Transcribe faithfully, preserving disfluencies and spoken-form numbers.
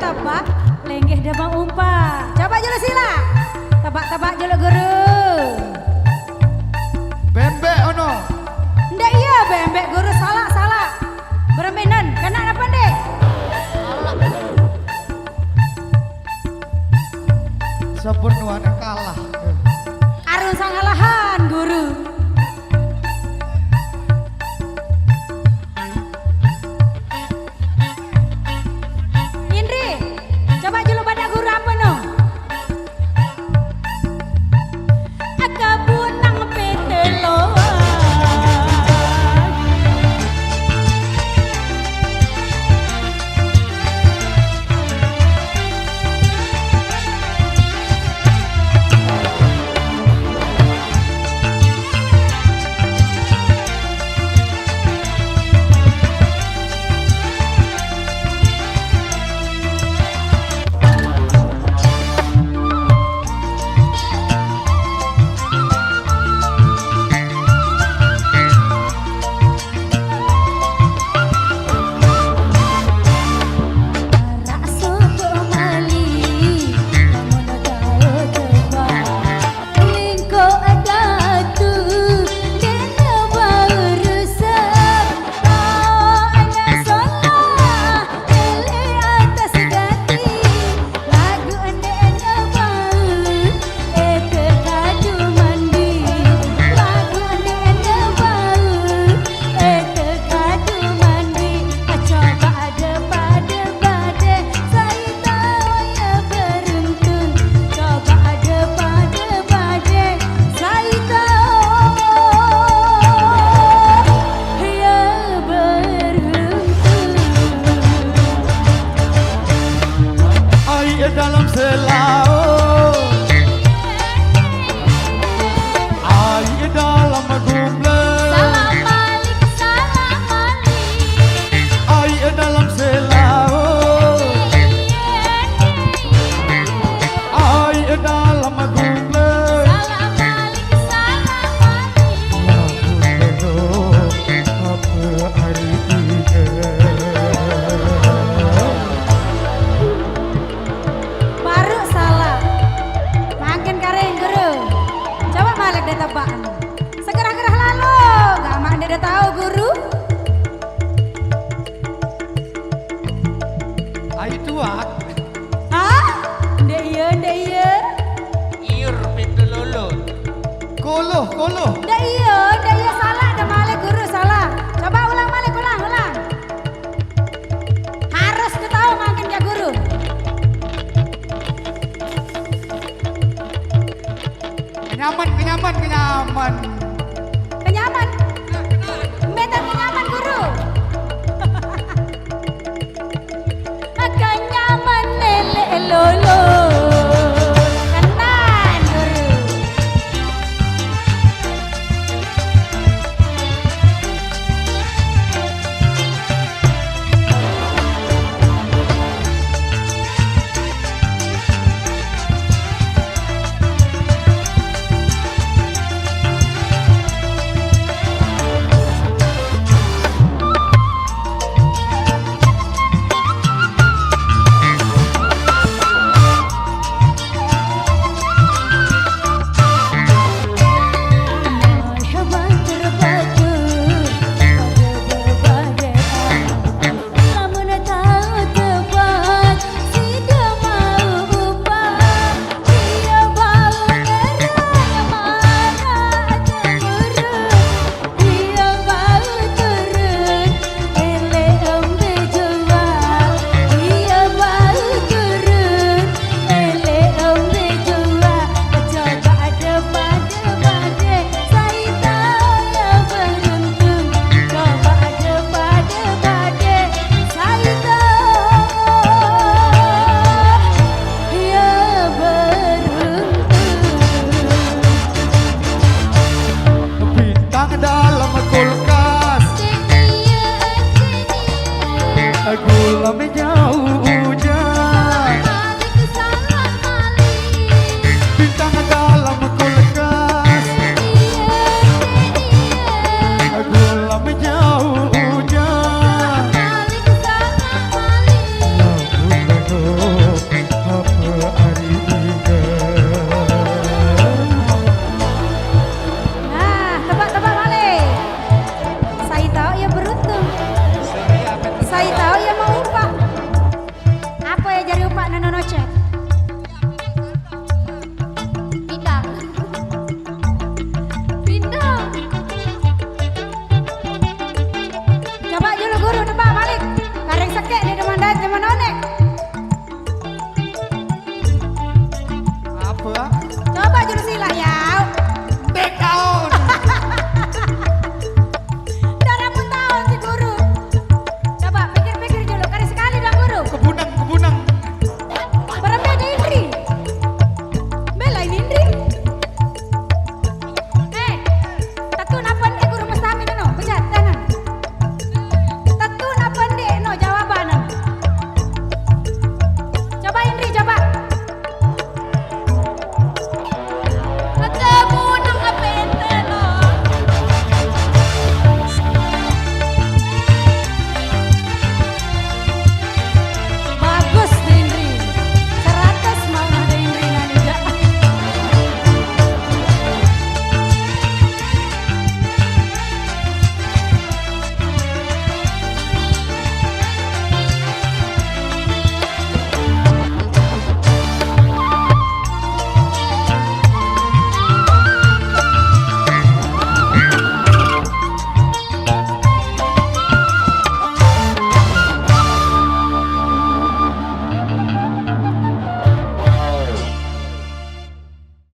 Tebak, linggih demam umpa. Coba julu sila. Tebak-tebak julu guru. Bembek ono. Ndak iya bembek guru, salah, salah. Berembe nan, kena apa, Dek? Sampun nuan kalah. Arun sangalahan guru. Indri, coba julu badak guru apa no? Kebun nang pete loan. Ai dalam selau, ai dalam gumble. Salam malik, salam malik. Ai dalam selau, ai dalam gumble. Salam malik, salam malik. Lamun bedo apa ari ini? Baru salah. Makin karing guru. Coba malik deh tebak. Segerah-gerah lalu. Gak mak dia tahu guru. Ayo tuak. Hah? Ndek iya, ndek iya. Iur pintu lolo. Koloh, koloh. Ndek iya, ndek iya, salah, ada malik guru, salah. Coba ulang malik, ulang, ulang. Harus ketawa makin ya guru. Kenyaman, kenyaman, kenyaman. Kenyaman. Bener kenyaman guru. Kenyaman lele lolo. Kenal guru. Bintang dalam kulkas. Gula minyak